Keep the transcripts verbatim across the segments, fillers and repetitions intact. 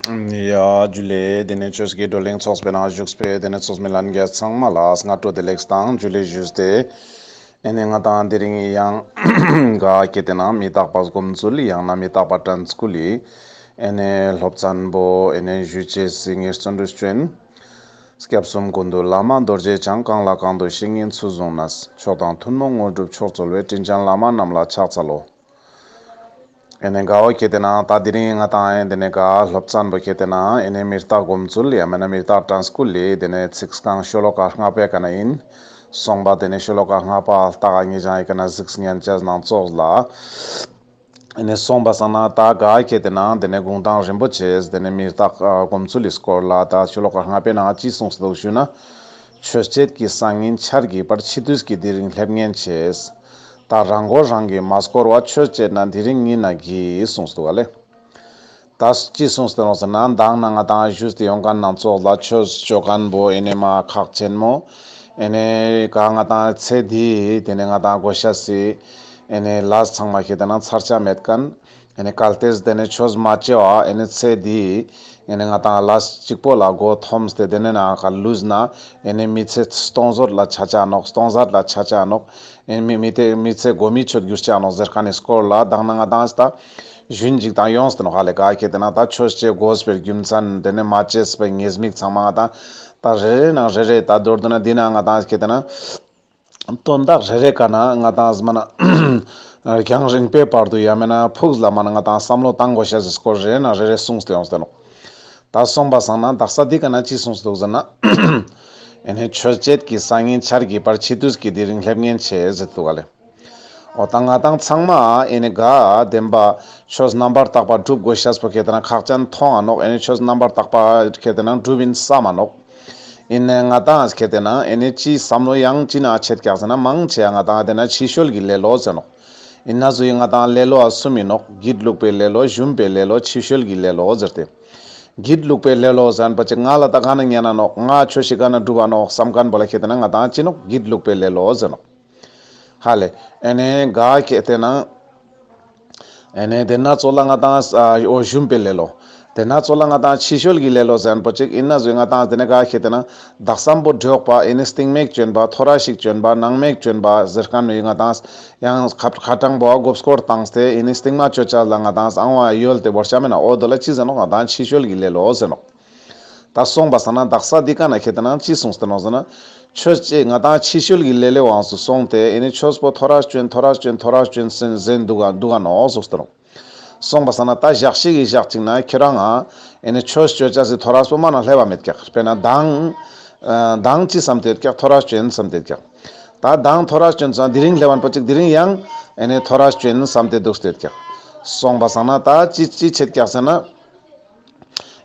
ཡ་ཇུ་ལེ། དེ་ནས་ཆོས་ཀྱི་བགྲོ་གླེང་ཚོགས་པའི་ནང་བཞུགས་པའི་དེ་ནས་ཚོགས་མི་ལྷན་རྒྱས་ཚང་མ་ལ་སྔ་དྲོ་བདེ་ལེགས་དང་ཇུ་ལེ་ཞུས་ཏེ། ཨེ་ནས་ང་དང་དེ་རིང་ཡང་ག་གེ་དེ་ན་མི་རྟག་པ་སྒོམ་ཚུལ་ཡང་ན་མི་རྟག་པ་དྲན་སྐུལ་ལི་ཨེ་ནས་སློབ་ཚན་པོ་ཨེ་ནས་ཞུ་ཅེས་སི་ངེས་བརྩོན་འགྲུས་བསྐྱོན། སྐྱབས་གསུམ་ཀུན་འདུས་བླ་མ་རྡོ་རྗེ་འཆང་། གང་ལ་གང་འདུལ་བཤེས་གཉེན་ཚུལ་བཟུང་ནས། མཆོག་དང་ཐུན་མོང་དངོས་གྲུབ་མཆོག་སྩོལ་བའི། དྲིན་ཅན་བླ་མ་རྣམས་ལ་ཕྱག་འཚལ་ལོ། ཨེ་ནས་ག་བོ་ཁེ་ཏེ་ན་ད་དེ་རིང་ང་དང་ཨེ་དེ་ནས་ག་སློབ་ཚན་པོ་ཁེ་ཏེ་ན་ཨེ་ནས་མི་རྟག་སྒོམ་ཚུལ་ཡང་མེན་ན་མི་རྟག་དྲན་སྐུལ་ལི་དེ་ནས་ཚིག་རྐང་ཤོ་ལོ་ཀ་ལྔ་པའི་ཀ་ན་ཨིན། སོང་པ་དེ་ནས་ཤོ་ལོ་ཀ་ལྔ་པ་ལྟ་ག་ངེ་ཅང་ཨེ་ཀ་ན་གཟིགས་ཉན་ཅེས་ནང་ཙོགས་ལ། ཨེ་ནས་སོང་པ་སང་ན་ད་ག་ཁེ་ཏེ་ན་དེ་ནས་གུང་ཐང་རིན་པོ་ཆེས་དེ་ནས་མི་རྟག་སྒོམ་ཚུལ་ལི་སྐོར་ལ་ད་ཤོ་ལོ་ཀ་ལྔ་པའི་ནང་ཅི་གསུངས་སུ་འདུག་ཞུ་ན། ཆོས་བྱེད་ཀྱི་སང་ཉིན་ཆར་གྱི་བར། འཆི་དུས་ཀྱི་དེ་རིང་སླེབས་ཉེན་ཆེ། ད་རང་མགོ་རང་གིས་མ་སྐོར་བ། ཆོས་བྱེད་ན་དེ་རིང་ཉིད་ན་གྱིས་གསུངས་སུ་འདུག་ག་ལེ། ད་ཅི་གསུངས་ཏེ་ནོག་ཟེར་ན་མདང་ནང་ང་དང་ཞུས་ཏེ་ཡོང་མཁན་ནང་ཙོགས་ལ་ཆོས་ཅོ་མཁན་པོ་ཨེ་ནས་མ་ཁག་ཆེན་མོ། ཨེ་ནས་ག་ང་དང་ཚེ་འདི་དེ་ནས་ང་དང་དགོས་ཤེས་སི་ཨེ་ནས་ལས་ཚང་མ་ཁེ་ཏེ་ན་ཚར་ཆ་མེད་མཁན། ཨེ་ནས་གལ་ཏེ་དེ་ནས་ཆོས་མ་ཅོས་པ་ཨེ་ནས་ཚེ་འདི་ཨེ་ནས་ང་དང་ལས་གཅིག་པོ་ལ་མགོ་འཐོམས་ཏེ་དེ་ནས་ནང་ང་ལུས་ན་ཨེ་ནས་མི་ཚེ་སྟོང་ཟད་ལ་ཆ་ཆ་ནོག་སྟོང་ཟད་ལ་ཆ་ཆ་ནོག་ཨེ་མི་མི་ཚེ་མི་ཚེ་མགོ་མི་ཆོད་འགྱུར་ཆ་ནོག་ཟེར་མཁན་ནི་སྐོར་ལ་མདང་ནང་ང་དང་ད་ཞུན་ཅིག་དང་ཡོངས་ཏེ་ནོག་ཧ་ལེ། ག་ཁེ་ཏེ་ན་ད་ཆོས་ཅོ་དགོས་པའི་རྒྱུ་མཚན་དེ་ནས་མ་ཅོས་པའི་ཉེས་དམིགས་ཚང་མ་ང་དང་ད་རེ་རེ་ནང་རེ་རེ་ད་མདོར་བསྡུ་ན་འདི་ན་ང་དང་ཁེ་ཏེ་ན། དོན་དག་རེ་རེ་ཀ་ན་ང་དང་ཟ་མ་ན་རྒྱང་རིང་པོའི་བར་དུ་ཡང་མེན་ན་ཕུགས་ལ་མ་ན་ང་དང་བསམ་བློ་བཏང་དགོས་ཤེས་སི་སྐོར་རེ་ན་རེ་རེ་གསུངས་ཏེ་ཡོངས་ཏེ་ནོག་ད་སོང་པ་སང་ན་དག་ས་འདི་ཀ་ན་ཅི་གསུངས་ཏེ་འདུག་ཟེར་ན། ཨེ་ནས་ཆོས་བྱེད་ཀྱི་སང་ཉིན་ཆར་གྱི་བར། འཆི་དུས་ཀྱི་དེ་རིང་སླེབས་ཉེན་ཆེ་ཟེར་འདུག་ག་ལེ། འོ་ད་ང་དང་ཚང་མ་ཨེ་ནས་ག་བདེན་པ་ཆོས་རྣམ་པར་དག་པ་སྒྲུབ་དགོས་ཤེས་པོ་ཁེ་ཏེ་ན་ཁག་ཅན་མཐོང་ང་ནོག་ཨེ་ནས་ཆོས་རྣམ་པར་དག་པ་ཁེ་ཏེ་ན་སྒྲུབ་ཨིན་བསམ་མ་ནོག་ཨིན་ནའང་ང་དང་ཁེ་ཏེ་ན་ཨེ་ནི་ཅི་བསམ་བློ་ཡང་ཅི་ན་ཆེད་ཀྱག་ཟེར་ན་མང་ཆེ་ཡང་ང་དང་དེ་ན་ཕྱི་བཤོལ་གྱི་ལེ་ལོ་ཟེར་ནོག་ཨིན་ན་ཟུ་ཡི་ང་དང་ལེ་ལོ་ཨ་གསུམ་ཨིན་ནོག་སྒྱིད་ལུག་པའི་ལེ་ལོ། ཞུམ་པའི་ལེ་ལོ། ཕྱི་བཤོལ་གྱི་ལེ་ལོ་ཟེར་ཏེ། སྒྱིད་ལུག་པའི་ལེ་ལོ་ཟེར་ན་པ་ཅིག་ང་ལ་ད་ག་ན་ཉན་ན་ནོག་ང་ཆོས་ཤིག་ག་ན་སྒྲུབ་པ་ནོག་བསམ་མཁན་པོ་ལ་ཁེ་ཏེ་ན་ང་དང་ཅི་ནོག་སྒྱིད་ལུག་པའི་ལེ་ལོ་ཟེར་ནོག་ཧ་ལེ། ཨེ་ནས་ག་ཁེ་ཏེ་ན། ཨེ་ནས་དེ་ན་ཙོགས་ལ་ང་དང་ཨ་འོ་ཞུམ་པའི་ལེ་ལོ། དེ་ན་ཙོགས་ལ་ང་དང་ཕྱི་བཤོལ་གྱི་ལེ་ལོ་ཟེར་མཁན་པོ་ཅིག་ཨིན་ན་ཟུ་ང་དང་དེ་ནས་ག་ཁེ་ཏེ་ན་དག་ས་པོ་འབྲོག་པ་ཨེ་ནས་སྟིང་མེད་བྱོན་པ་ཐོ་རས་ཤིག་བྱོན་པ་ནང་མེད་བྱོན་པ་ཟེར་མཁན་ནི་ང་དང་ཡང་ཁ་ཁ་ཏང་པོ་མགོ་སྐོར་བཏང་སྟེ་ཨེ་ནས་སྟིང་མ་ཆོད་ཅ་ལ་ང་དང་ཨང་བ་ཡོལ་ཏེ་བོར་ཆ་མེད་ན་འོ་དོ་ལ་ཅི་ཟེར་ནོག་ང་དང་ཕྱི་བཤོལ་གྱི་ལེ་ལོ་ཟེར་ནོག་ད་སོང་པ་སང་ན་དག་ས་འདི་ཀ་ན་ཁེ་ཏེ་ན་ཅི་གསུངས་ཏེ་ནོག་ཟེར་ན། ཆོས་ཅིག་ང་དང་ཕྱི་བཤོལ་གྱི་ལེ་ལོའི་དབང་དུ་སོང་སྟེ་ཨེ་ནི་ཆོས་པོ་ཐོ་རས་བྱོན་ཐོ་རས་བྱོན་ཐོ་རས་བྱོན་ཟེར་ཟེར་འདུག་ག་འདུག་ག་ནོག་གསུངས་ཏེ་ནོག་སོང་པ་སང་ན་ད་ཞག་ཅིག་གི་ཞག་ཅིག་ན་ཁྱོད་རང་ང་ཨེ་ནི་ཆོས་ཅོ་ཅེས་སི་ཐོ་རས་པོ་མ་ན་སླེབས་པ་མེད་ཀྱག་དཔེར་ན་མདང་ཨ་མདང་ཅི་བསམ་སྟེ་ཡོད་ཀྱག་ཐོ་རས་བྱོན་བསམ་སྟེ་ཡོད་ཀྱག་ད་མདང་ཐོ་རས་བྱོན་ཙང་དེ་རིང་སླེབས་པ་པོ་ཅིག་དེ་རིང་ཡང་ཨེ་ནི་ཐོ་རས་བྱོན་བསམ་སྟེ་འདུག་སྟེ་ཡོད་ཀྱག་སོང་པ་སང་ན་ད་ཅི་ཅི་ཆེད་ཀྱག་ཟེར་ན།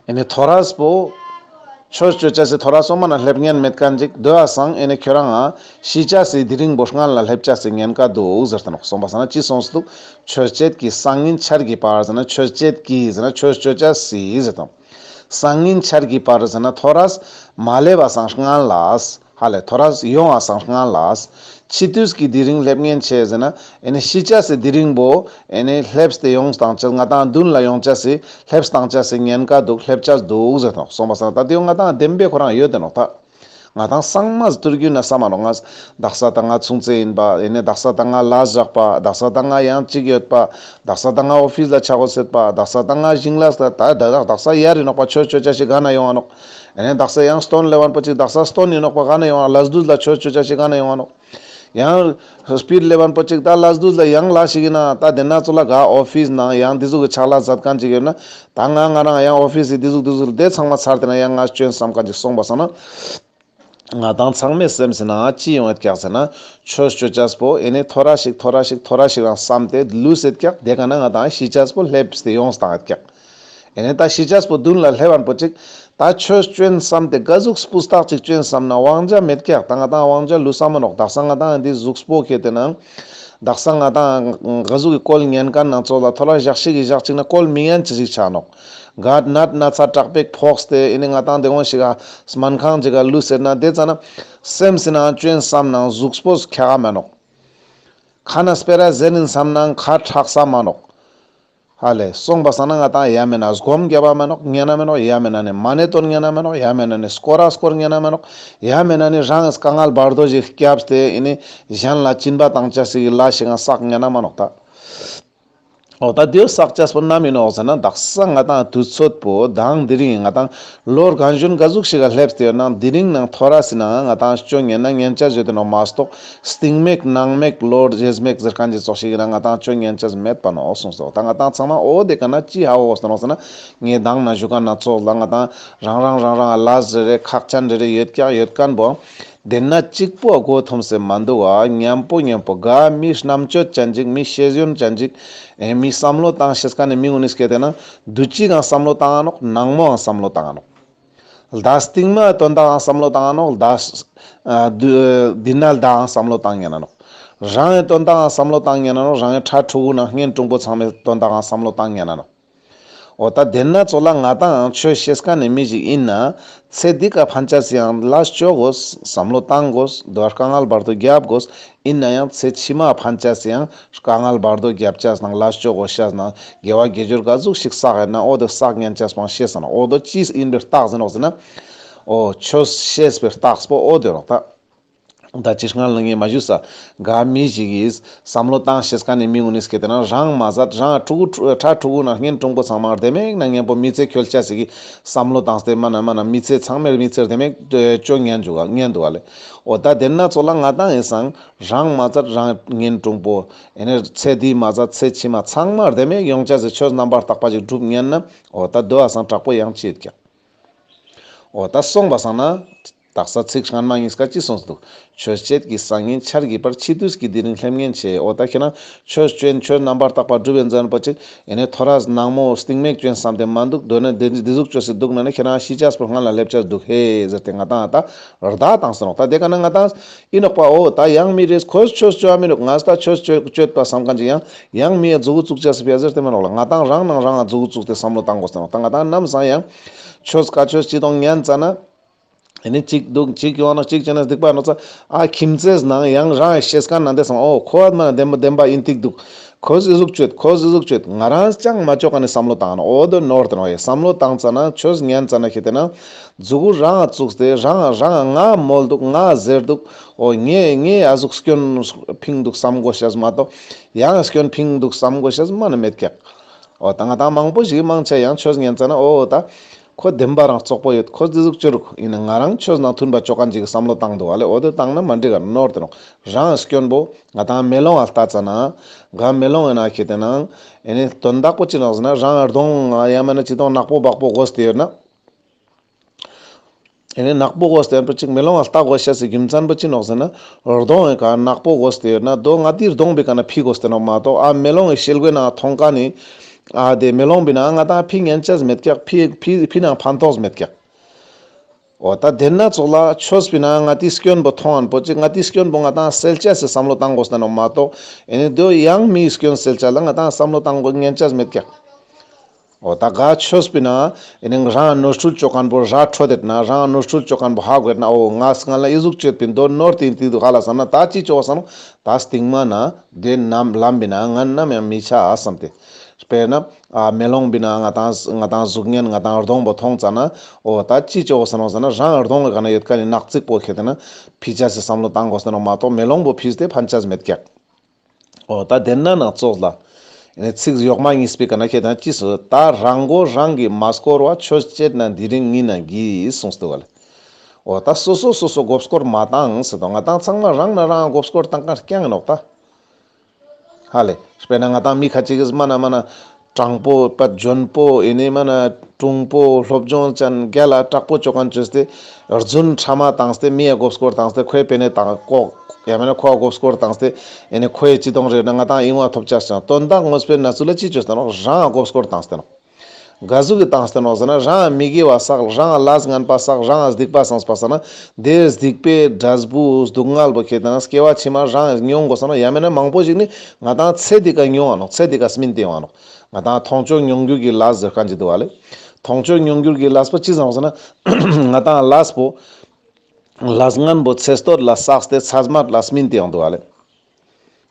ཨེ་ནི་ཐོ་རས་པོ། ཆོས་ཅོ་ཅེས་སི་ཐོ་རས་པོ་མ་ན་སླེབས་ཉན་མེད་མཁན་ཅིག་དོ་ཨ་སང་ཨེ་ནི་ཁྱོད་རང་ང་ཤི་ཅེས་སི་དེ་རིང་པོ་སྔན་ལ་སླེབས་ཅེས་སི་ཉེན་ཁ་འདུག་ཟེར་ཏེ་ནོག་སོང་པ་སང་ན་ཅི་གསུངས་ཏེ་འདུག་ཆོས་བྱེད་ཀྱི་སང་ཉིན་ཆར་གྱི་བར་ཟེར་ན་ཆོས་བྱེད་ཀྱི་ཟེར་ན་ཆོས་ཅོ་ཅེས་སི་ཟེར་ཏེ་ནོག་སང་ཉིན་ཆར་གྱི་བར་ཟེར་ན་ཐོ་རས་མ་སླེབས་པ་སང་སྔན་ལ། ཧ་ལེ་ཐོ་རས་ཡོང་བ་སང་སྔན་ལ། འཆི་དུས་ཀྱི་དེ་རིང་སླེབས་ཉེན་ཆེ་ཟེར་ན། ཨེ་ནི་ཤི་ཅེས་སི་དེ་རིང་པོ་ཨེ་ནི་སླེབས་ཏེ་ཡོང་སྟངས་ཅེས་ང་དང་མདུན་ལ་ཡོང་ཅེས་སི་སླེབས་སྟངས་ཅེས་སི་ཉེན་ཁ་འདུག་སླེབས་ཅེས་འདུག་ཟེར་ཏེ་ནོག་སོང་པ་སང་ད་དེ་ཡང་ང་དང་བདེན་པའི་ཁོ་རང་ཡོད་དེ་ནོག་ད་ང་དང་ཚང་མ་དུས་རྒྱུན་ན་བསམ་མ་ནོག་ང་དག་ས་ད་ང་ཆུང་ཙེ་ཡིན་པ་ཨེ་ནི་དག་ས་ད་ང་ལས་བཞག་པ་དག་ས་ད་ང་ཡང་ཅིག་ཡོད་པ་དག་ས་ད་ང་ཨོ་ཕིས་ལ་ཆ་དགོས་ཟེར་པ་དག་ས་ད་ང་ཞིང་ལས་ད་ད་དག་ས་ཡར་ཡིན་ནོག་པ་ཆོས་ཅོ་ཅེས་ཤིག་ག་ན་ཡོང་ང་ནོག་ཨེ་ནི་དག་ས་ཡང་སྟོན་སླེབས་པ་པོ་ཅིག་དག་ས་སྟོན་ཡིན་ནོག་པ་ག་ན་ཡོང་ང་ལས་དུས་ལ་ཆོས་ཅོ་ཅེས་ཤིག་ག་ན་ཡོང་ང་ནོག་ཡང་སྤིར་སླེབས་པ་པོ་ཅིག་ད་ལས་དུས་ལ་ཡང་ལས་ཤིག་ཡིན་ན་ད་དེ་ན་ཙོགས་ལ་ག་ཨོ་ཕིས་ནང་ཡང་འདི་ཟུག་གི་ཕྱག་ལས་མཛད་མཁན་ཅིག་ཡོད་ན་ད་ང་ང་རང་ཡང་ཨོ་ཕིས་སི་འདི་ཟུག་འདི་ཟུག་དེ་ཚང་མ་ཚར་ཏེ་ན་ཡང་ང་བྱོན་བསམ་མཁན་ཅིག་སོང་པ་སང་ན། ང་དང་ཚང་མའི་སེམས་སི་ནང་ཅི་ཡོང་ཡོད་ཀྱག་ཟེར་ན། ཆོས་ཅོ་ཅེས་པོ་ཨེ་ནི་ཐོ་རས་ཤིག་ཐོ་རས་ཤིག་ཐོ་རས་ཤིག་རང་བསམ་སྟེ་ལུས་ཡོད་ཀྱག་དེ་ག་ན་ང་དང་ཤི་ཅེས་པོ་སླེབས་ཏེ་ཡོང་སྟངས་ཡོད་ཀྱག་ཨེ་ནི་ད་ཤི་ཅེས་པོ་མདུན་ལ་སླེབས་པ་པོ་ཅིག་ད་ཆོས་བྱོན་བསམ་སྟེ་ག་ཟུག་སྤུས་དག་ཅིག་བྱོན་བསམ་ན་དབང་ཆ་མེད་ཀྱག་ད་ང་དང་དབང་ཆ་ལུས་ས་མ་ནོག་དག་ས་ང་དང་འདི་གཟུགས་པོ་ཁེ་ཏེ་ན། དག་ས་ང་དང་ག་ཟུག་གི་བཀོལ་ཉན་མཁན་ནང་ཙོགས་ལ་ཐོ་རས་ཞག་ཅིག་གི་ཞག་ཅིག་ན་བཀོལ་མི་ཉན་ཅི་ཞིག་ཆ་ནོག་ག་ནད་ན་ཚ་དྲག་པོ་ཕོག་སྟེ་ཨེ་ནི་ང་དང་དེ་འོང་ཞིག་ག་སྨན་ཁང་ཅིག་ག་ལུས་ཟེར་ན་དེ་ཙ་ན་སེམས་སི་ནང་བྱོན་བསམ་ནང་གཟུགས་པོ་ཁྱག་མ་ནོག་ཁ་ན་སྤེ་ར་ཟེར་ནིན་བསམ་ནང་ཁ་ཁྲག་ས་མ་ནོག་ཧ་ལེ། སོང་པ་སང་ན་ང་ཏང་ཡ་མེད་ན་སྒོམ་རྒྱབ་པ་མེ་ནོག་ཉན་ན་མེ་ནོག་ཡ་མེད་ན་ནི་མ་ཎི་ཏོན་ཉན་ན་མེ་ནོག་ཡ་མེད་ན་ནི་སྐོར་ར་སྐོར་ཉན་ན་མེ་ནོག་ཡ་མེད་ན་ནི་རང་དཀའ་ངལ་བར་དོ་ཞིག་སྐྱབས་ཏེ་ཨེ་ནི་གཞན་ལ་སྦྱིན་པ་བཏང་ཅེས་སི་ལས་ཤིག་ཡང་བསགས་ཉན་ན་མེ་ནོག་ད། འོ་ད་དེ་བསགས་ཅེས་པོ་ནམ་ཨིན་ནོག་ཟེར་ན་དག་ས་ང་ཏང་དུས་ཚོད་པོ་དང་དེ་རིང་ང་ཏང་ལོ་རྒན་གཞོན་ག་ཟུག་ཞིག་ག་སླེབས་ཏེ་ཡོད་ན་དེ་རིང་ནང་ཐོ་རེ་སི་ནང་ང་ཏང་ཅོ་ཉན་ན་ཉན་ཅེས་ཡོད་དེ་ནོག་མ་གཏོགས་སྟིང་མེད་ནང་མེད་ལོ་རྗེས་མེད་ཟེར་མཁན་ཅིག་ཙོགས་ཤིག་ཡིན་ན་ང་ཏང་ཅོ་ཉན་ཅེས་མེད་པ་ནོག་གསུངས་སོ། ད་ང་ཏང་ཚང་མ་འོ་དེ་ག་ན་ཅི་ཧ་འོ་ཟེར་ནོག་ཟེར་ན་ངས་དང་ན་ཞུ་མཁན་ན་ཙོགས་ལ་ང་ཏང་རང་རང་རང་རང་ལས་རེ་རེ་ཁག་ཅན་རེ་རེ་ཡོད་ཀྱག་ཡོད་མཁན་པོ། དེ་ན་གཅིག་པོ་མགོ་འཐོམས་སེ་མ་འདུག་པ། མཉམ་པོ་མཉམ་པོ་ག་མི་རྣམ་དཔྱོད་ཅན་ཅིག་མི་ཤེས་ཡོན་ཅན་ཅིག་ཨེ་མི་བསམ་བློ་བཏང་ཤེས་མཁན་ནི་མི་ངོ་ནི་སྐད་དེ་ན་དུས་གཅིག་གང་བསམ་བློ་བཏང་ང་ནོག་ནང་མོའང་བསམ་བློ་བཏང་ང་ནོག་ལྡ་སྟིང་མའི་དོན་དག་གང་བསམ་བློ་བཏང་ང་ནོག་ལྡ་ཨ་དུ་དེ་ན་ལྡ་གང་བསམ་བློ་བཏང་ཉན་ན་ནོག་རང་གི་དོན་དག་གང་བསམ་བློ་བཏང་ཉན་ན་ནོག་རང་གི་ཕྲུ་གུ་ནང་གཉེན་དྲུང་པོ་ཚང་མའི་དོན་དག་གང་བསམ་བློ་བཏང་ཉན་ན་ནོག་འོ་ད་དེ་ན་ཙོགས་ལ་ང་ཏང་ཆོས་ཤེས་མཁན་ནི་མི་ཞིག་ཡིན་ན་ཚེ་འདི་ཀ་ཕན་ཅེས་སི་ཡང་ལས་ཅོ་དགོས། བསམ་བློ་བཏང་དགོས། དོ་དཀའ་ངལ་བར་དོ་རྒྱབ་དགོས། ཡིན་ན་ཡང་ཚེ་ཕྱི་མ་ཕན་ཅེས་སི་ཡང་དཀའ་ངལ་བར་དོ་རྒྱབ་ཅེས་ནང་ལས་ཅོ་དགོས་ཤེས་ནང་དགེ་བ་དགེ་སྦྱོར་ག་ཟུག་ཞིག་བསགས་ཡོད་ན་འོ་དོ་བསགས་ཉན་ཅེས་པོ་ཤེས་ན་འོ་དོ་ཅི་ཡིན་པའི་རྟགས་ཟེར་ནོག་ཟེར་ན་འོ་ཆོས་ཤེས་པའི་རྟགས་པོ་འོ་དེ་ནོག་ད། ད་ཅི་སྔ་ལ་ངས་མ་ཞུས་ས། ག་མི་ཞིག་གིས་བསམ་བློ་བཏང་ཤེས་མཁན་ནི་མི་ངོ་ནི་སྐད་དེ་ན་རང་མ་ཟད་རང་ཕྲུ་གུ་ཕྲུ་ཕྲུ་གུ་ན་གཉེན་དྲུང་པོ་ཚང་མ་བདེ་མོ་ན་མཉམ་པོ་མི་ཚེ་འཁྱོལ་ཅེས་སི་བསམ་བློ་བཏང་སྟེ་མ་ན་མ་ན་མི་ཚེ་ཚང་མའི་མི་ཚེ་བདེ་མོ་ཅོ་ཉན་འདུག་ག་ཉན་འདུག་ག་ལེ། འོ་ད་དེ་ན་ཙོགས་ལ་ང་ཏང་ཡིན་སང་རང་མ་ཟད་རང་གཉེན་དྲུང་པོ་ཨེ་ནི་ཚེ་འདི་མ་ཟད་ཚེ་ཕྱི་མ་ཚང་མ་བདེ་མོ་ཡོང་ཅེས་སི་ཆོས་རྣམ་པར་དག་པ་ཞིག་སྒྲུབ་ཉན་ན་འོ་ད་དོ་བ་སང་དྲག་པོ་ཡང་ཅི་ཡོད་ཀྱག་འོ་ད་སོང་པ་སང་ན། དག་ས་ཚིག་སྔན་མ་གཉིས་ཀ་ཅི་གསུངས་འདུག་ཆོས་བྱེད་ཀྱི་སང་ཉིན་ཆར་གྱི་བར། འཆི་དུས་ཀྱི་དེ་རིང་སླེབས་ཉེན་ཆེ། འོ་ད་ཁྱེད་རང་ཆོས་ཅོ་ཡིན་ཆོས་རྣམ་པར་དག་པ་སྒྲུབ་ཡིན་ཟེར་པོ་ཅིག་ཨེ་ནི་ཐོ་རེ་ནང་མོ་སྟིང་མེད་ཅོ་ཡིན་བསམ་སྟེ་མ་འདུག་དོ་ན་དེ་དེ་ཟུག་ཅོས་སེ་འདུག་ན་ནི་ཁྱེད་རང་ཤི་ཅེས་པོ་སྔ་ལ་སླེབས་ཅེས་འདུག་ཧེ་ཟེར་ཏེ་ང་ཏང་ད་ར་བདའ་བཏང་སོང་ནོག་ད་དེ་ག་ན་ང་ཏང་ཨིན་ནོག་པ། འོ་ད་ཡང་མི་རེས་ཁོས་ཆོས་ཅོ་ཡ་མི་ནོག་ང་ད་ཆོས་ཅོ་ཅོ་ཡོད་པ་བསམ་མཁན་ཅིག་ཡང་ཡང་མི་ཡ་མཛུ་གུ་བཙུགས་ཅེས་སི་ཕི་ཡ་ཟེར་ཏེ་མ་ནོག་ལ། ང་ཏང་རང་ནང་རང་ང་མཛུ་གུ་བཙུགས་ཏེ་བསམ་བློ་བཏང་དགོས་ས་ནོག་ད་ང་ཏང་ནམ་སང་ཡང་ཆོས་ཀ་ཆོས་ཅི་དོང་ཉན་ཙ་ན། ཨེ་ནི་གཅིག་འདུག་གཅིག་ཡོང་ན་གཅིག་བྱས་ན་སྡིག་པ་ནོག་ཙ། ཨ་ཁྱིམ་མཚེས་ནང་ཡང་རང་ཤེས་མཁན་ན་དེ་སང་འོ་ཁོ་བ་མ་བདེན་པ་བདེན་པ་ཡིན་ཏིག་འདུག་ཁོས་ཨི་ཟུག་ཅོད་ཁོས་ཨི་ཟུག་ཅོད་ང་རང་ཅང་མ་ཅོ་མཁན་ནི་བསམ་བློ་བཏང་ན་འོ་དོ་ནོར་ཏེ་ནོག་ཡེ། བསམ་བློ་བཏང་ཙ་ན་ཆོས་ཉན་ཙ་ན་ཁེ་ཏེ་ན་མཛུ་གུ་རང་བཙུགས་ཏེ་རང་རང་ང་མོལ་འདུག་ང་ཟེར་འདུག་འོ་ངས་ངས་ཨ་ཟུག་སྐྱོན་ཕིང་འདུག་བསམ་དགོས་ཤེས་མ་གཏོགས་ཡང་སྐྱོན་ཕིང་འདུག་བསམ་དགོས་ཤེས་མ་ནི་མེད་ཀྱག་འོ་ད་ང་ཏང་མང་པོ་ཞིག་མང་ཆེ་ཡང་ཆོས་ཉན་ཙ་ན་འོ་ད། ཁོ་བདེན་པ་རང་རྩོག་པོ་ཡོད། ཁོ་དེ་ཟུག་ཅོ་རུག་ཡིན་ན་ང་རང་ཆོས་ནང་མཐུན་པ་ཅོ་མཁན་ཅིག་གི་བསམ་བློ་བཏང་འདུག་ཨ་ལེ། འོ་དེ་བཏང་ན་མ་འགྲིག་ག་ནོར་ཏེ་ནོག་རང་སྐྱོན་པོ་ང་ཏང་མེ་ལོང་ང་ལྟ་ཙ་ན། ག་མེ་ལོང་ཡིན་ན་ཁེ་ཏེ་ན། ཨེ་ནི་དོན་དག་པོ་ཅི་ནོག་ཟེར་ན་རང་གདོང་ཡང་མེད་ན་ཅི་དོང་ནག་པོ་བག་པོ་གོས་ཏེ་ཡོད་ན། ཨེ་ནི་ནག་པོ་གོས་ཏེ་ཡོད་པ་ཅིག་མེ་ལོང་ང་ལྟ་དགོས་ཤེས་སི་རྒྱུ་མཚན་པོ་ཅི་ནོག་ཟེར་ན། གདོང་ཡི་ཀ་ནག་པོ་གོས་ཏེ་ཡོད་ན་དོ་ང་ཏིའི་གདོང་པི་ཀ་ན་ཕི་གོས་ཏེ་ནོག་མ་གཏོགས་ཨ་མེ་ལོང་ངི་ཤེལ་སྒོའི་ནང་མཐོང་མཁན་ནི། ཨ་དེ་མེ་ལོང་པི་ནང་ང་ཏང་ཕི་ཉན་ཅེས་མེད་ཀྱག་ཕི་ཕི་ཕི་ནང་ཕན་ཐོགས་མེད་ཀྱག་འོ་ད་དེ་ན་ཙོགས་ལ་ཆོས་པི་ནང་ང་ཏིའི་སྐྱོན་པོ་མཐོང་ཨན་པོ་ཅིག་ང་ཏིའི་སྐྱོན་པོ་ང་ཏང་སེལ་ཅེས་སི་བསམ་བློ་བཏང་དགོས་ཏེ་ནོག་མ་གཏོགས་ཨེ་ནི་དོ་ཡང་མིའི་སྐྱོན་སེལ་ཅེས་ལ་ང་ཏང་བསམ་བློ་བཏང་དགོས་ཉན་ཅེས་མེད་ཀྱག་འོ་ད་ག་ཆོས་པི་ནང་ཨེ་ནི་རང་ནོར་འཁྲུལ་ཅོ་མཁན་པོ་ར་འཕྲོད་དེ་ན་རང་ནོར་འཁྲུལ་ཅོ་མཁན་པོ་ཧ་གོ་ན་འོ་ང་སྔ་ལ་ཨི་ཟུག་ཅོས་པིན་དོ་ནོར་ཏེ་ཡིན་ཏེ་འདུག་ཧ་ལ་བསམ་ན་ད་ཅི་ཅོ་བསམ་ན་ད་སྟིང་མ་ན་དེ་ནམ་ལམ་པི་ནང་ང་ནམ་ཡང་མི་ཆ་ཨ་བསམ་སྟེ། དཔེར་ན། ཨ་མེ་ལོང་པི་ནང་ང་ཏང་ང་ཏང་གཟུགས་བརྙན་ང་ཏང་གདོང་པོ་མཐོང་ཙ་ན། འོ་ད་ཅི་ཅོ་བསམ་ན་ཟེར་ན་རང་གདོང་ལ་ག་ན་ཡོད་མཁན་ནི་ནག་རྩིག་པོ་ཁེ་ཏེ་ན་ཕི་ཅེས་སི་བསམ་བློ་བཏང་དགོས་ཏེ་ནོག་མ་གཏོགས་མེ་ལོང་པོ་ཕིས་ཏེ་ཕན་ཅེས་མེད་ཀྱག་འོ་ད་དེ་ན་ནང་ཙོགས་ལ། ཨེ་ནི་ཚིག་གཡོག་མ་གཉིས་པི་ཀ་ན་ཁེ་ཏེ་ན་ཅི་སོ་ད་རང་མགོ་རང་གིས་མ་སྐོར་བ་ཆོས་བྱེད་ན་འདི་རིང་ཉིད་ན་གྱིས་གསུངས་ཏེ་འདུག་ག་ལེ། འོ་ད་སོ་སོ་སོ་སོ་མགོ་སྐོར་མ་བཏང་ཟེར་དོ་ང་ཏང་ཚང་མ་རང་ན་རང་མགོ་སྐོར་བཏང་མཁན་རྐྱང་ཡིན་ནོག་ད། ཧ་ལེ། དཔེར་ན་ང་ཏང་མི་ཁ་ཅིག་གིས་མ་ན་མ་ན་དྲང་པོ་པ་འཇོན་པོ་ཨེ་ནི་མ་ན་དྲུང་པོ་སློབ་སྦྱོང་ཅན་རྒྱལ་ལ་དྲག་པོ་ཅོ་མཁན་ཅོས་ཏེ་རྫུན་ཕྲ་མ་བཏང་སྟེ་མི་ཡ་མགོ་སྐོར་བཏང་སྟེ་ཁོའི་པེ་ནེ་བཏང་ལྐོག་ཡང་མེད་ན་ཁོ་མགོ་སྐོར་བཏང་སྟེ་ཨེ་ནི་ཁོའི་ཅི་དོང་རེད་ན་ང་ཏང་ཨིན་བ་ཐོབ་ཅེས་ཅང་དོན་དག་དངོས་པོའི་གནས་ཚུལ་ལ་ཅི་ཅོས་ཏེ་ནོག་རང་མགོ་སྐོར་བཏང་སྟེ་ནོག་ག་ཟུག་གི་བཏང་སྟེ་ནོག་ཟེར་ན་རང་མི་དགེ་བ་བསགས་རང་ལས་ངན་པ་བསགས་རང་སྡིག་པ་བསགས་པ་ས་ན་དེ་སྡིག་པའི་འབྲས་བུ་སྡུག་བསྔལ་བོ་ཁེ་ཏེ་ན་སྐྱེ་བ་ཕྱི་མ་རང་མྱོང་དགོས་ས་ན་ཡང་མེད་ན་མང་པོ་ཞིག་ནི་ང་ཏང་ཚེ་འདི་ཀ་མྱོང་བ་ནོག་ཚེ་འདི་ཀ་སྨིན་ཏེ་ཡོང་བ་ནོག་ང་ཏང་མཐོང་ཆོས་མྱོང་འགྱུར་གྱི་ལས་ཟེར་མཁན་ཅིག་འདུག་བ་ལེ། མཐོང་ཆོས་མྱོང་འགྱུར་གྱི་ལས་པོ་ཅི་ཟེར་ནོག་ཟེར་ན་ང་ཏང་ལས་པོ་ལས་ངན་པོ་ཚེ་སྟོད་ལ་བསགས་ཏེ་ཚེ་སྨད་ལ་སྨིན་ཏེ་ཡོང་འདུག་བ་ལེ།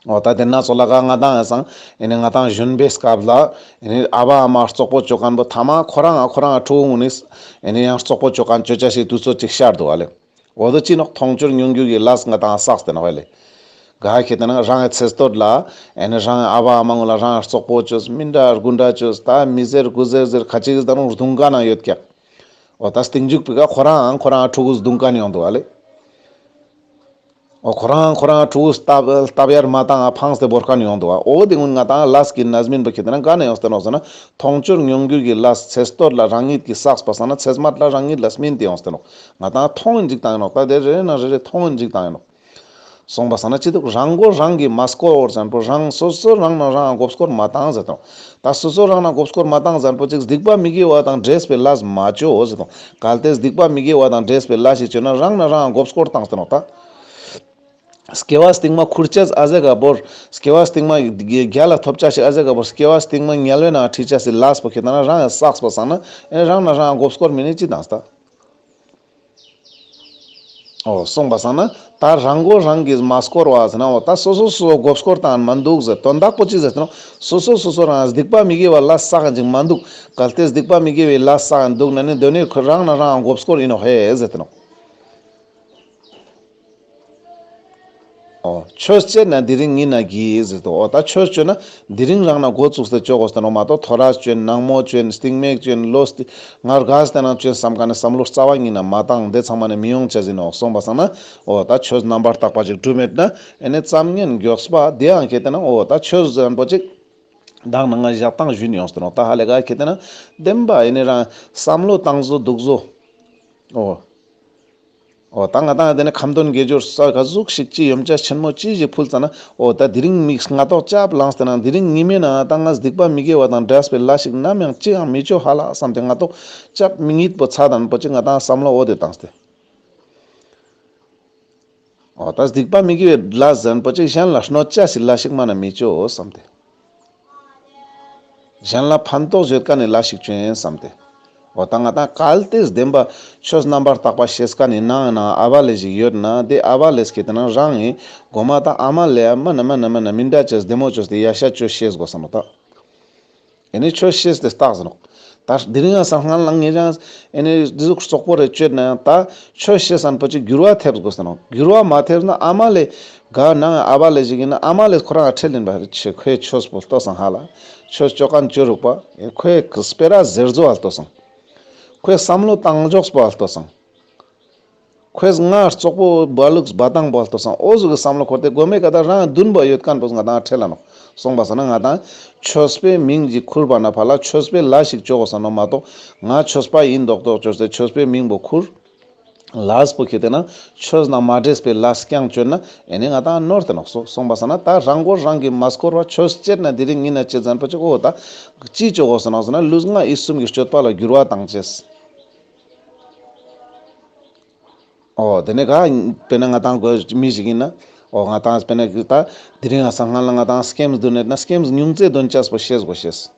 འོ་ད་དེ་ན་ཚོ་ལ་ག་ང་དང་ཡང་སང་ཨེ་ནི་ང་དང་གཞོན་པའི་སྐབས་ལ་ཨེ་ནི་ཨ་བ་ཨ་མ་རྩོག་པོ་ཅོ་མཁན་པོ་ཐ་མ་ཁོ་རང་ང་ཁོ་རང་ང་ཕྲུ་གུ་ངུན་ནིས་ཨེ་ནི་ཡང་རྩོག་པོ་ཅོ་མཁན་ཅོ་ཅེས་སི་དུས་ཚོད་ཅིག་ཤར་འདུག་ཨ་ལེ། འོ་དོ་ཅི་ནོག་མཐོང་ཆོས་མྱོང་འགྱུར་གྱི་ལས་ང་དང་བསགས་ཏེ་ནོག་ཨ་ལེ། ག་ཁེ་ཏེ་ན་རང་གི་ཚེ་སྟོད་ལ་ཨེ་ནི་རང་གི་ཨ་བ་ཨ་མ་ངུན་ལ་རང་རྩོག་པོ་ཅོས་མི་འདྲ་དགུ་འདྲ་ཅོས་ད་མི་ཟེར་དགུ་ཟེར་ཟེར་ཁ་ཅིག་གི་ད་རུང་རྡུང་མཁན་ཡང་ཡོད་ཀྱག་འོ་ད་སྟིང་མཇུག་པོའི་ཀ་ཁོ་རང་ཁོ་རང་ཕྲུ་གུ་རྡུང་མཁན་ཡོང་འདུག་ཨ་ལེ། འོ་ཁོ་རང་ཁོ་རང་ཕྲུ་གུ་སྟབས་སྟབས་ཡར་མ་བཏང་ང་ཕངས་ཏེ་བོར་མཁན་ཡོང་འདུག་ཨ། འོ་དེ་ཀུན་ང་དང་ལས་ཀྱི་རྣམ་སྨིན་པོ་ཁེ་ཏེ་ན་ག་ནས་ཡོངས་ཏེ་ནོག་ཟེར་ན་མཐོང་ཆོས་མྱོང་འགྱུར་གྱི་ལས་ཚེ་སྟོད་ལ་རང་ཉིད་ཀྱིས་བསགས་པ་སང་ན་ཚེ་སྨད་ལ་རང་ཉིད་ལ་སྨིན་ཏེ་ཡོངས་ཏེ་ནོག་ང་དང་མཐོང་ཡིན་འཇིག་དང་ཡིན་ནོག་ད་དེ་རེ་ན་རེ་རེ་མཐོང་ཡིན་འཇིག་དང་ཡིན་ནོག་སོང་པ་སང་ན་ཅི་འདུག་རང་མགོ་རང་གིས་མ་སྐོར་བར་ཟེར་མཁན་པོ་རང་སོ་སོ་རང་ན་རང་མགོ་སྐོར་མ་བཏང་ཟེར་དང་། ད་སོ་སོ་རང་ན་མགོ་སྐོར་མ་བཏང་ཟེར་མཁན་པོ་ཅིག་སྡིག་པ་མི་དགེ་བ་དང་འདྲེས་པའི་ལས་མ་ཅོ་ཟེར་དང་། གལ་ཏེ་སྡིག་པ་མི་དགེ་བ་དང་འདྲེས་པའི་ལས་ཤིག་ཅོས་ན་རང་ན་རང་མགོ་སྐོར་བཏང་ཟེར་དང་། ད་སྐྱེ་བ་སྟིང་མ་ཁུར་ཅེས་ཨ་ཟེ་ག་བོར། སྐྱེ་བ་སྟིང་མ་རྒྱལ་ལ་ཐོབ་ཅེས་ཤིག་ཨ་ཟེ་ག་བོར། སྐྱེ་བ་སྟིང་མ་དམྱལ་བའི་ནང་ཁྲིད་ཅེས་སི་ལས་པོ་ཁེ་ཏེ་ན་རང་ཡང་བསགས་པ་སང་ན་ཨེ་རང་ན་རང་མགོ་སྐོར་མེད་ནི་ཅི་དང་ད། འོ་སོང་པ་སང་ན་ད་རང་མགོ་རང་གིས་མ་སྐོར་བ་ཟེར་ན་འོ་ད་སོ་སོ་སོ་སོ་མགོ་སྐོར་བཏང་མ་འདུག་ཟེར་དོན་དག་པོ་ཅི་ཟེར་ན་སོ་སོ་སོ་སོ་རང་སྡིག་པ་མི་དགེ་བ་ལས་བསགས་ཅིག་མ་འདུག་གལ་ཏེ་སྡིག་པ་མི་དགེ་བའི་ལས་བསགས་འདུག་ན་ནི་དོན་ནི་ཁོ་རང་ན་རང་མགོ་སྐོར་ཡིན་ནོག་ཧེ་ཟེར་ཏེ་ནོག་འོ། ཆོས་སྤྱད་ན་དེ་རིང་ཉིད་ན་གྱིས་ཟེར་དོ། འོ་ད་ཆོས་སྤྱོད་ན་དེ་རིང་རང་ན་འགོ་བཙུགས་ཏེ་སྤྱོད་དགོས་ཏེ་ནོག་མ་གཏོགས་ཐོ་རས་སྤྱོད་ནངས་མོ་སྤྱོད་སྟིང་མེག་སྤྱོད་ལོ་སྟི་ངར་ག་སྟེ་ན་སྤྱོད་བསམ་མཁན་ནི་བསམ་བློ་རྩ་བ་ཉིད་ན་མ་བཏང་དེ་ཚང་མ་ནི་མི་ཡོང་ཅེས་ཡིན་ནོག་སོང་པ་སང་ན་འོ་ད་ཆོས་རྣམ་པར་དག་པ་ཅིག་སྒྲུབ་མེད་ན་ཨེ་ནི་ཙམ་ཉན་མགྱོགས་པ་དེ་ཡང་ཁེ་ཏེ་ན་འོ་ད་ཆོས་ཟེར་མཁན་པོ་ཅིག་མདང་ནང་ང་བཞག་སྟངས་ཞུས་ཡོངས་ཏེ་ནོག་ད་ཧ་ལས་ག་ཁེ་ཏེ་ན་བདེན་པ་ཨེ་ནི་རང་བསམ་བློ་བཏང་བཟོ་འདུག་བཟོ། འོ། འོ་ད་ང་དང་དེ་ནས་ཁ་འདོན་དགེ་སྦྱོར་ས་ག་ཟུག་ཞིག་ཅི་ཡོན་ཆབ་ཆེན་མོ་ཅི་ཞིག་ཕུལ་ཙ་ན་འོ་ད་དེ་རིང་མིག་སྔ་ཏོག་ཅབ་ལངས་ཏེ་ན་དེ་རིང་ཉི་མའི་ནང་ང་ད་ང་སྡིག་པ་མི་དགེ་བ་དང་འདྲེས་པའི་ལས་ཤིག་ནམ་ཡང་ཅི་ཡང་མི་ཅོ་ཧ་ལ་བསམ་སྟེ་སྔ་ཏོག་ཅབ་མི་ཉིད་པོ་ཚ་དང་པོ་ཅིག་ང་དང་བསམ་བློ་འོ་དེ་བཏང་སྟེ། འོ་ད་སྡིག་པ་མི་དགེ་བའི་ལས་ཟེར་མཁན་པོ་ཅིག་གཞན་ལ་གནོད་ཅེས་སི་ལས་ཤིག་མ་ན་མི་ཅོ་བསམ་སྟེ། གཞན་ལ་ཕན་ཐོགས་བྱེད་མཁན་ནི་ལས་ཤིག་ཅོ་ཡིན་བསམ་སྟེ། འོ་ད་ང་དང་གལ་ཏེ་བདེན་པ་ཆོས་རྣམ་པར་དག་པ་ཤེས་མཁན་ནི་ནང་ན་ཨ་བ་ལེ་ཞིག་ཡོད་ན་དེ་ཨ་བ་ལེས་ཁེ་ཏེ་ན་རང་ངི་གོ་མ་ད་ཨ་མ་ལེ་ཡ་མ་ན་མ་ན་མ་ན་མི་འདྲ་ཅེས་བདེ་མོ་ཅོས་ཏེ་ཡ་ཤ་ཅོ་ཤེས་དགོས་ས་ནོག་ད། ཨེ་ནི་ཆོས་ཤེས་ཏེ་རྟགས་ཟེར་ནོག་ད་དེ་རིང་ང་སང་སྔན་ལ་ངེད་ཅག་ཨེ་ནི་འདི་ཟུག་རྩོག་པོ་རེ་སྤྱོད་ན་ཡང་ད་ཆོས་ཤེས་མཁན་པོ་ཅིག་འགྱུར་བ་ཐེབས་དགོས་ས་ནོག་འགྱུར་བ་མ་ཐེབས་ན་ཨ་མ་ལེ་ག་ནང་ཨ་བ་ལེ་ཞིག་ཡིན་ན་ཨ་མ་ལེས་ཁོ་རང་ཁྲེལ་ཡིན་པ་རེད་ཆེ། ཁོས་ཆོས་པོ་ལྟོས་སང་ཧ་ལ་ཆོས་ཅོ་མཁན་ཅོ་རུག་པ་ཁོས་སྤེ་ར་ཟེར་བཟོ་བ་ལྟོས་སང་ཁོས་བསམ་བློ་བཏང་ཕྱོགས་པོ་ལྟོས་སང་ཁོས་ང་རྩོག་པོ་བ་ལུགས་འབའ་ཐང་པོ་ལྟོས་སང་འོ་ཟུག་གི་བསམ་བློ་འཁོར་ཏེ་མགོ་མའི་ཀ་ད་རང་འདུན་པ་ཡོད་མཁན་པོ་ང་དང་ཁྲེལ་ལ་ནོག་སོང་པ་སང་ན་ང་དང་ཆོས་པའི་མིང་ཅིག་ཁུར་བ་ན་ཕ་ལ་ཆོས་པའི་ལས་ཤིག་ཅོ་དགོས་ས་ནོག་མ་གཏོགས་ང་ཆོས་པ་ཡིན་མདོག་མདོག་ཅོས་ཏེ་ཆོས་པའི་མིང་པོ་ཁུར་ལས་པོ་ཁེ་ཏེ་ན་ཆོས་ན་མ་འདྲེས་པའི་ལས་རྐྱང་ཅོས་ན་ཨེ་ནི་ང་དང་ནོར་ཏེ་ནོག་སོ། སོང་པ་སང་ན་ད་རང་མགོ་རང་གིས་མ་སྐོར་བ་ཆོས་སྤྱད་ན་དེ་རིང་ཉིད་ན་ཅི་ཟེར་མཁན་པོ་ཅིག་འོ་ད་ཅི་ཅོ་དགོས་ས་ནོག་ཟེར་ན་ལུས་ངག་ཡིད་གསུམ་གྱི་སྤྱོད་པ་ལ་འགྱུར་བ་བཏང་ཅེས། འོ་དེ་ནས་ག་དཔེར་ན་ང་དང་གོ་མི་ཞིག་ཡིན་ན་འོ་ང་དང་དཔེར་ན་ད་དེ་རིང་ང་སང་སྔན་ལ་ང་དང་སྐེམས་འདོན་ནས་ན་སྐེམས་ཉུང་ཚེ་འདོན་ཅེས་པོ་ཤེས་དགོས་ཤེས།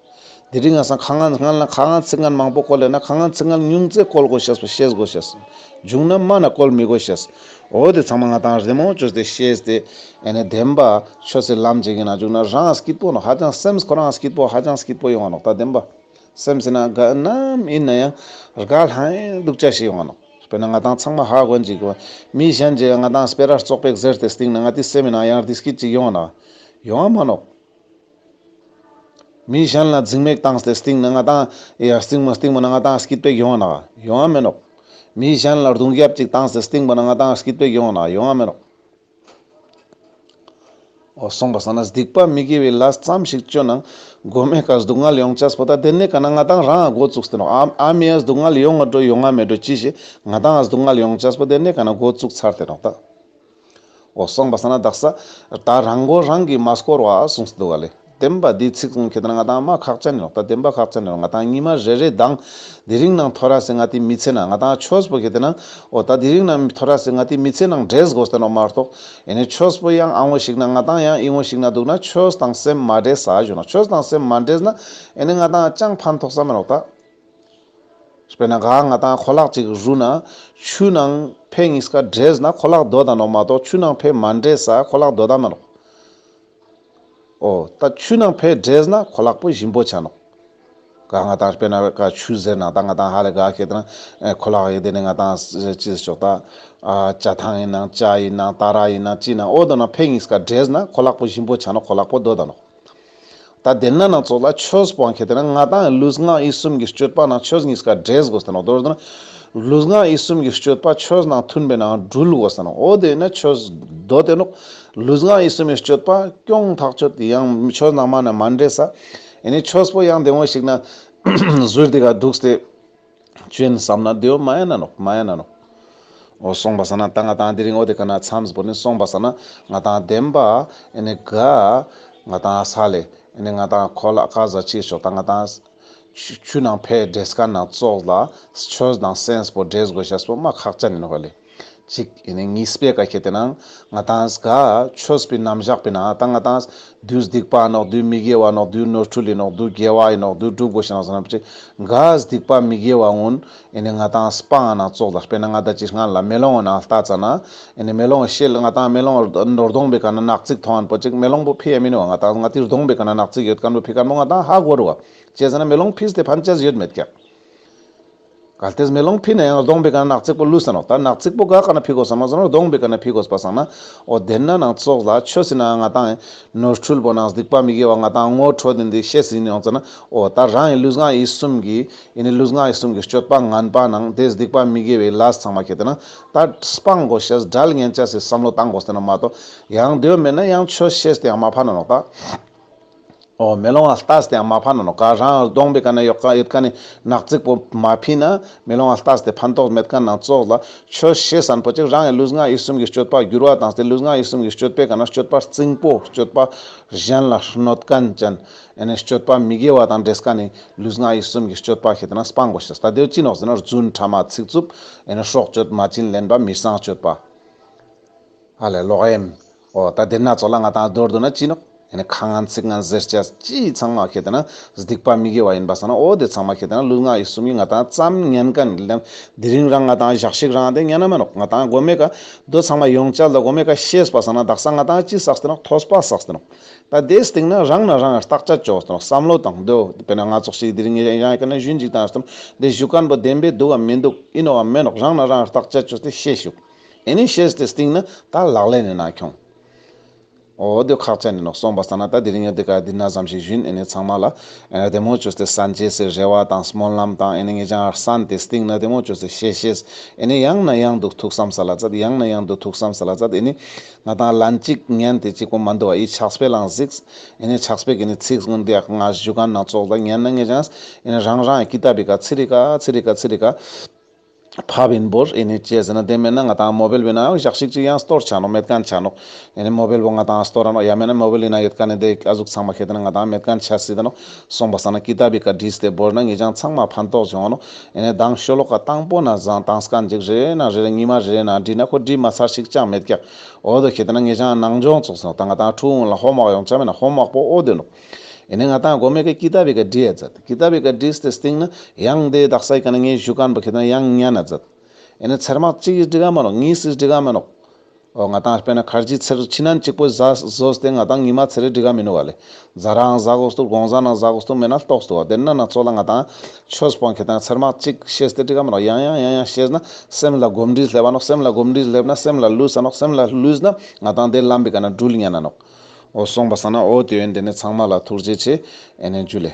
དེ་རིང་ང་སང་ཁ་ངན་སྔན་ལ་ཁ་ངན་ཚིག་ངན་མང་པོ་བཀོལ་ལེ་ན་ཁ་ངན་ཚིག་ངན་ཉུང་ཚེ་བཀོལ་དགོས་ཤེས་པོ་ཤེས་དགོས་ཤེས། བྱུང་ན་མ་ན་བཀོལ་མི་དགོས་ཤེས། འོ་དེ་ཚང་མ་ང་དང་རེ་མོ་བཅོས་ཏེ་ཤེས་ཏེ་ཨེ་ནས་བདེན་པ་ཆོས་སི་ལམ་ཅིག་ཡིན་ན་བཅུག་ན་རང་སྐྱིད་པོ་ནོག་ཧ་ཅང་སེམས་ཁོ་རང་སྐྱིད་པོ་ཧ་ཅང་སྐྱིད་པོ་ཡོང་བ་ནོག་ད་བདེན་པ། སེམས་ཟེར་ན་ག་ནམ་ཡིན་ན་ཡང་དགའ་ལྷང་ཡང་སྡུག་ཅག་ཞིག་ཡོང་བ་ནོག་དཔེར་ན་ང་དང་ཚང་མ་ཧ་གོ་ཅིག་གོ་མི་གཞན་ཅིག་ང་དང་སྤེ་ར་རྩོག་པོ་ཟེར་ཏེ་སྟིང་ན་ང་དེ་སེམས་ན་ཡང་བདེ་སྐྱིད་ཅིག་ཡོང་ན་ཡོང་བ་མ་ནོག་མི་གཞན་ལ་འཛིང་མེད་བཏང་སྟེ་སྟིང་ན་ང་དང་ཡ་སྟིང་མ་སྟིང་མ་ན་ང་དང་སྐྱིད་པོ་ཡོང་ན་ཡོང་བ་མེ་ནོག་མི་གཞན་ལ་རྡུང་རྒྱབ་ཅིག་བཏང་སྟེ་སྟིང་མ་ན་ང་དང་སྐྱིད་པོ་ཡོང་ན་ཡོང་བ་མེ་ནོག་འོ་སོང་པ་སང་ན་སྡིག་པ་མི་དགེ་བའི་ལས་ཙམ་ཞིག་ཅོ་ན་མགོ་མའི་ཀ་སྡུག་བསྔལ་ཡོང་ཅེས་པོ་ད་དེ་ནས་ཀ་ན་ང་དང་རང་འགོ་བཙུགས་ཏེ་ནོག་ཨ་ཨ་མི་ཡ་སྡུག་བསྔལ་ཡོང་ང་འགྲོ་ཡོང་ང་མེད་འགྲོ་ཅི་ཞིག་ང་དང་སྡུག་བསྔལ་ཡོང་ཅེས་པོ་དེ་ནས་ཀ་ན་འགོ་བཙུགས་ཚར་ཏེ་ནོག་ད། འོ་སོང་པ་སང་ན་དག་ས་ད་རང་མགོ་རང་གིས་མ་སྐོར་བ་གསུངས་ཏེ་འདུག་ག་ལེ། བདེན་པ་འདི་ཚིག་གསུང་ཁེ་ཏེ་ན་ང་དང་མ་ཁག་ཅན་ཡོད་ད། བདེན་པ་ཁག་ཅན་ཡོད། ང་དང་ཉི་མ་རེ་རེ་དང་དེ་རིང་ནང་ཐོ་ར་སེ་ང་དེ་མི་ཚེ་ན་ང་དང་ཆོས་པོ་ཁེ་ཏེ་ན་འོ་ད་དེ་རིང་ནང་ཐོ་ར་སེ་ང་དེ་མི་ཚེ་ནང་འདྲེས་དགོས་ཏེ་ནོག་མ་གཏོགས་ཨེ་ནི་ཆོས་པོ་ཡང་ཨ་ངོ་ཞིག་ན་ང་དང་ཡང་ཨི་ངོ་ཞིག་ན་འདུག་ན་ཆོས་དང་སེམས་མ་འདྲེས་ས་ཞུ་ན་ཆོས་དང་སེམས་མ་འདྲེས་ན་ཨེ་ནི་ང་དང་ཅང་ཕན་ཐོགས་ས་མེད་ནོག་ད། དཔེར་ན་ག་ང་དང་ཁོ་ལག་ཅིག་རུ་ན་ཆུ་ནང་ཕེ་གཉིས་ཀ་འདྲེས་ན་ཁོ་ལག་སྡོད་ད་ནོག་མ་གཏོགས་ཆུ་ནང་ཕེ་མ་འདྲེས་ས་ཁོ་ལག་སྡོད་ད་མེད་ནོག་འོ་ད་ཆུ་ནང་ཕེ་འདྲེས་ན་ཁོ་ལག་པོ་ཞིམ་པོ་ཆ་ནོག། ག་ང་ཏང་དཔེར་ན་ག་ཆུ་ཟེར་ན་ད་ང་ཏང་ཧ་ལེ་ག་ཁེ་ཏེ་ན་ཁོ་ལག་ཡེ་དེ་ནི་ང་ཏང་ཅི་ཟེར་ཆོག་ད་ཨ་ཇ་ཐང་ཡིན་ནང་ཇ་ཡིན་ནང་ཏ་ར་ཡིན་ནང་ཅི་ནང་འོ་དོ་ན་ཕེ་གཉིས་ཀ་འདྲེས་ན་ཁོ་ལག་པོ་ཞིམ་པོ་ཆ་ནོག། ཁོ་ལག་པོ་དོ་ད་ནོག། ད་དེ་ན་ནང་ཙོགས་ལ་ཆོས་པོ་ཁེ་ཏེ་ན་ང་ཏང་ལུས་ངག་ཡིད་གསུམ་གྱི་སྤྱོད་པ་ནང་ཆོས་གཉིས་ཀ་འདྲེས་དགོས་ཏེ་ནོག། དོ་ན་ལུས་ངག་ཡིད་གསུམ་གྱི་སྤྱོད་པ་ཆོས་ནང་མཐུན་པའི་ནང་འགྲུལ་དགོས་ཏེ་ནོག། འོ་དེ་ན་ཆོས་དོ་དེ་ནོག། ལུས་ངག་ཡིད་གསུམ་གྱི་སྤྱོད་པ་སྐྱོང་ཐག་ཆོད་དེ་ཡང་ཆོས་ནང་མ་ན་མ་འདྲེས་ས། ཨེ་ནི་ཆོས་པོ་ཡང་དེ་མོ་ཞིག་ན་ཟུར་དེ་ག་འདུག་སྟེ་ཅོ་ཡིན་བསམ་ན་དེའོ་མ་ཡིན་ན་ནོག། མ་ཡིན་ན་ནོག། འོ་སོང་པ་ས་ན་ད་ང་ཏང་དེ་རིང་འོ་དེ་ཀ་ན་མཚམས་བོར་ནི་སོང་པ་ས་ན་ང་ཏང་བདེན་པ་ཨེ་ནི་ག་ང་ཏང་ས་ལེ་ཨེ་ནི་ང་ཏང་ཁོ་ལ་ཀ་ཟ་ཅི་ཤོག་ད་ང་ཏང་ཆུ་ཆུ་ནང་ཕེ་འདྲེས་ཁན་ནང་ཙོགས་ལ་ཆོས་དང་སེམས་པོ་འདྲེས་དགོས་ཤེས་པོ་མ་ཁག་ཅན་ཡིན་ནོག་ལེ། གཅིག་ཨེ་ནི་གཉིས་པའི་ཀ་ཁེ་ཏེ་ན་ང་ཏང་ག་ཆོས་པའི་རྣམ་གཞག་པའི་ནང་ད་ང་ཏང་དུས་སྡིག་པ་ནོག། དུས་མི་དགེ་བ་ནོག། དུས་ནོར་འཁྲུལ་ཡིན་ནོག། དུས་དགེ་བ་ཡིན་ནོག། དུས་སྒྲུབ་དགོས་ཤེས་ནོག་ཟེར་ན་ཅིག་ག་སྡིག་པ་མི་དགེ་བ་གུན་ཨེ་ནི་ང་ཏང་སྤང་ང་ནང་ཙོགས་ལ་དཔེར་ན་ང་ཏང་ཅིག་སྔན་ལ་མེ་ལོང་ནང་ལྟ་ཙ་ན་ཨེ་ནི་མེ་ལོང་ཤེལ་ང་ཏང་མེ་ལོང་ནོར་སྡོང་པའི་ཀ་ན་ནག་ཙིག་མཐོང་ཨན་པོ་ཅིག་མེ་ལོང་པོ་ཕི་ཡ་མི་ནུག། ང་ཏང་ང་ཏི་སྡོང་པའི་ཀ་ན་ནག་ཙིག་ཡོད་ཁན་པོ་ཕི་ཁན་པོ་ང་ཏང་ཧ་གོ་རུག་བ། ཅི་ཟེར་ན་མེ་ལོང་ཕིས་ཏེ་ཕན་ཆ་ཡོད་མེད་ཀྱག། གལ་ཏེ་མེ་ལོང་ཕི་ན་ཡང་སྡོང་པའི་ཀ་ན་ནག་ཙིག་པོ་ལུས་ས་ནོག། ད་ནག་ཙིག་པོ་ག་ཀ་ན་ཕི་དགོས་ས་ནོག་ཟེར་ན་སྡོང་པའི་ཀ་ན་ཕི་དགོས་པ་སང་ན་འོ་དེ་ན་ནང་ཙོགས་ལ་ཆོས་སི་ན་ང་ཏང་ནོར་འཁྲུལ་པོ་ནང་སྡིག་པ་མི་དགེ་བ་ང་ཏང་ངོ་འཕྲོད་དེ་འདི་ཤེས་ཡིན་ཡོང་ཙ་ན་འོ་ད་རང་ཡི་ལུས་ངག་ཡིད་གསུམ་གྱི་ཨེ་ནི་ལུས་ངག་ཡིད་གསུམ་གྱི་སྤྱོད་པ་ངན་པ་ནང་དེ་སྡིག་པ་མི་དགེ་བའི་ལས་ཚང་མ་ཁེ་ཏེ་ན་ད་སྤང་དགོས་ཤེས་བྲལ་ཉན་ཆ་སི་བསམ་བློ་བཏང་དགོས་ཏེ་ན་མ་གཏོགས་ཡང་དེ་མེད་ན་ཡང་ཆོས་ཤེས་ཏེ་ཡང་མ་ཕན་ན་ནོག་ད། འོ་མེ་ལོང་ལ་ལྟས་ཏེ་ཡང་མ་ཕན་ན་ནོག། ག་རང་སྡོང་པའི་ཀ་ན་ཡོད་ཀ་ཡོད་ཁན་ནི་ནག་ཙིག་པོ་མ་ཕི་ན་མེ་ལོང་ལ་ལྟས་ཏེ་ཕན་ཐོགས་མེད་ཁན་ནང་ཙོགས་ལ་ཆོས་ཤེས་ཨན་པོ་ཅིག་རང་ཡི་ལུས་ངག་ཡིད་གསུམ་གྱི་སྤྱོད་པ་འགྱུར་བ་བཏང་སྟེ་ལུས་ངག་ཡིད་གསུམ་གྱི་སྤྱོད་པའི་ཀ་ན་སྤྱོད་པ་རྩིང་པོ་སྤྱོད་པ་གཞན་ལ་གནོད་ཁན་ཅན་ཨེ་ནི་སྤྱོད་པ་མི་དགེ་བ་དང་འདྲེས་ཁན་ནི་ལུས་ངག་ཡིད་གསུམ་གྱི་སྤྱོད་པ་ཁེ་ཏེ་ན་སྤང་དགོས་ཤེས། ད་དེ་ཅི་ནོག་ཟེར་ན་རྫུན་ཕྲ་མ་ཚིག་རྩུབ་ཨེ་ནི་སྲོག་གཅོད་མ་བྱིན་ལེན་པ་མི་གཙང་སྤྱོད་པ། ཨ་ལེ་ལོག་གཡེམ། འོ་ད་དེ་ན་ཙོགས་ལ་ང་ཏང་མདོར་བསྡུ་ན་ཅི་ནོག། ཨེ་ནི་ཁ་ངན་ཚིག་ངན་ཟེར་ཅེས་ཅི་ཚང་མ་ཁེ་ཏེ་ན་སྡིག་པ་མི་དགེ་བ་ཡིན་པ་སང་ན་འོ་དེ་ཚང་མ་ཁེ་ཏེ་ན་ལུས་ངག་ཡིད་གསུམ་གྱི་ང་ཏང་ཙམ་ཉན་ཁན་ལེམ། དེ་རིང་རང་ང་ཏང་ཞག་ཞིག་རང་དེ་ཉན་ན་མ་ནོག། ང་ཏང་གོ་མེ་ཀ་དོ་ཚང་མ་ཡོང་ཅ་ལ་གོ་མེ་ཀ་ཤེས་པ་སང་ན་དག་ས་ང་ཏང་ཅི་བསགས་ཏེ་ནོག། ཐོས་པ་བསགས་ཏེ་ནོག། ད་དེ་སྟེང་ན་རང་ན་རང་བརྟག་དཔྱད་ཅོས་ཏེ་ནོག། བསམ་བློ་བཏང་དོ་དཔེར་ན་ང་ཙོགས་ཤིག་དེ་རིང་ཡང་ཡང་ཀ་ན་ཞུན་ཅིག་བཏང་སྟེ་ནོག། དེ་ཞུ་ཁན་པོ་བདེན་པའི་འདུག་ག་མི་འདུག་ཡིན་ནོག་ག་མེད་ནོག་རང་ན་རང་བརྟག་དཔྱད་ཅོས་ཏེ་ཤེས་ཞུགས། ཨེ་ནི་ཤེས་ཏེ་སྟིང་ན་ད་ལག་ལེན་ནི་ན་ཁྱོང་། འོ་དེ་ཁག་ཅན་ནི་ནོག། སོང་པ་སང་ན་ད་དེ་རིང་ཡང་དེ་ཀ་འདི་ན་ཙམ་ཞིག་ཞུན། ཨེ་ནི་ཚང་མ་ལ་ཨེ་ནི་དེ་མོ་ཅོས་ཏེ་སན་ཅེས་སི་རེ་བ་དང་སྨོན་ལམ་དང་ཨེ་ནི་ངེད་ཅག་སན་ཏེ་སྟིང་ན་དེ་མོ་ཅོས་ཏེ་ཤེས་ཤེས། ཨེ་ནི་ཡང་ན་ཡང་དུ་ཐུགས་བསམ་ས་ལ་མཛད། ཡང་ན་ཡང་དུ་ཐུགས་བསམ་ས་ལ་མཛད། ཨེ་ནི་ང་ཏང་ལན་གཅིག་ཉན་ཏེ་གཅིག་པོ་མ་འདུག་བ། ཨི་ཕྱག་དཔེ་ལའང་གཟིགས། ཨེ་ནི་ཕྱག་དཔེ་གི་ནི་ཚིག་གུན་དེ་ཡང་ང་ཞུ་ཁན་ནང་ཙོགས་ལ་ཉན་ན་ངེད་ཅག་ཨེ་ནི་རང་རང་ཀི་ཏབ་བི་ཀ་ཚི་རི་ཀ་ཚི་རི་ཀ་ཚི་རི་ཀ་ཕབ་ཡིན་བོར། ཨེ་ནི་ཅི་ཟེར་ན་དེ་མེད་ན་ང་ཏང་མོ་བེལ་བི་ན་ཞག་ཞིག་ཅིག་ཡང་སྟོར་ཆ་ནོག། མེད་ཁན་ཆ་ནོག། ཨེ་ནི་མོ་བེལ་བོ་ང་ཏང་སྟོར་ར་ནོག། ཡང་མེད་ན་མོ་བེལ་ཡིན་ན་ཡོད་ཁན་ནི་དེ་ཨ་ཟུག་ཚང་མ་ཁེ་ཏེ་ན་ང་ཏང་མེད་ཁན་ཆ་སྲིད་དེ་ནོག། སོང་པ་སང་ན་ཀི་ཏབ་བི་ཀ་བྲིས་ཏེ་བོར་ན་ངེད་ཅག་ཚང་མ་ཕན་ཐོགས་བྱུང་ནོག། ཨེ་ནི་མདང་ཤོ་ལོ་ཀ་དང་པོ་ན་བཟང་དང་སྐད་ཅིག་རེ་ན་རེ་རེ་ཉི་མ་རེ་རེ་ན་བྲིས་ན་ཁོ་བྲིས་མ་ཚར་ཞིག་ཅང་མེད་ཀྱག། འོ་དོ་ཁེ་ཏེ་ན་ངེད་ཅག་ནང་སྦྱོང་ཙོགས་སོང་། ད་ང་ཏང་ཕྲུ་གུ་ལ་ཧོམ་ཝརཀ་ཡོང་ཆ་མེད་ན་ཧོམ་ཝརཀ་པོ་འོ་དོ་ནོག། ཨེ་ནི་ང་ཏང་གོ་མེ་ཀ་ཀི་ཏབ་བི་ཀ་བྲིས་ཡ་མཛད། ཀི་ཏབ་བི་ཀ་བྲིས་ཏེ་སྟིང་ན་ཡང་དེ་དག་ས་ཡི་ཀ་ན་ངས་ཞུ་ཁན་པོ་ཁེ་ཏེ་ན་ཡང་ཉན་ན་མཛད། ཨེ་ནི་ཚེར་མ་གཅིག་གི་འགྲིག་ག་མ་ནོག། གཉིས་སི་འགྲིག་ག་མ་ནོག། འོ་ང་ཏང་དཔེར་ན་ཁར་ཇི་ཚེར་ཕྱི་ནང་གཅིག་པོ་ཟ་ཟོས་ཏེ་ང་ཏང་ཉི་མ་ཚེ་རེ་འགྲིག་ག་མི་ནུག་བ་ལེ། ཟ་རང་ཟ་དགོས་འདུག། དགོང་ཟ་ནང་ཟ་དགོས་འདུག་མེད་ན་ལྟོགས་འདུག་བ། དེ་ན་ནང་ཙོགས་ལ་ང་ཏང་ཆོས་སྤོང་ཁེ་ཏེ་ན་ཚེར་མ་གཅིག་ཤེས་ཏེ་འགྲིག་ག་མ་ནོག། ཡང་ཡང་ཡང་ཡང་ཤེས་ན་སེམས་ལ་གོམས་འདྲིས་སླེབ་བ་ནོག། སེམས་ལ་གོམས་འདྲིས་སླེབ་ན་སེམས་ལ་ལུས་ས་ནོག། སེམས་ལ་ལུས་ན་ང་ཏང་དེ་ལམ་བི་ཀ་ན་འགྲུལ་ཉན་ན་ནོག། འོ་སོང་པ་སང་ན་འོ་དེ་ཡོན་དེ་ནི་ཚང་མ་ལ་ཐུགས་རྗེ་ཆེ། ཨེ་ནི་འཇུ་ལེ།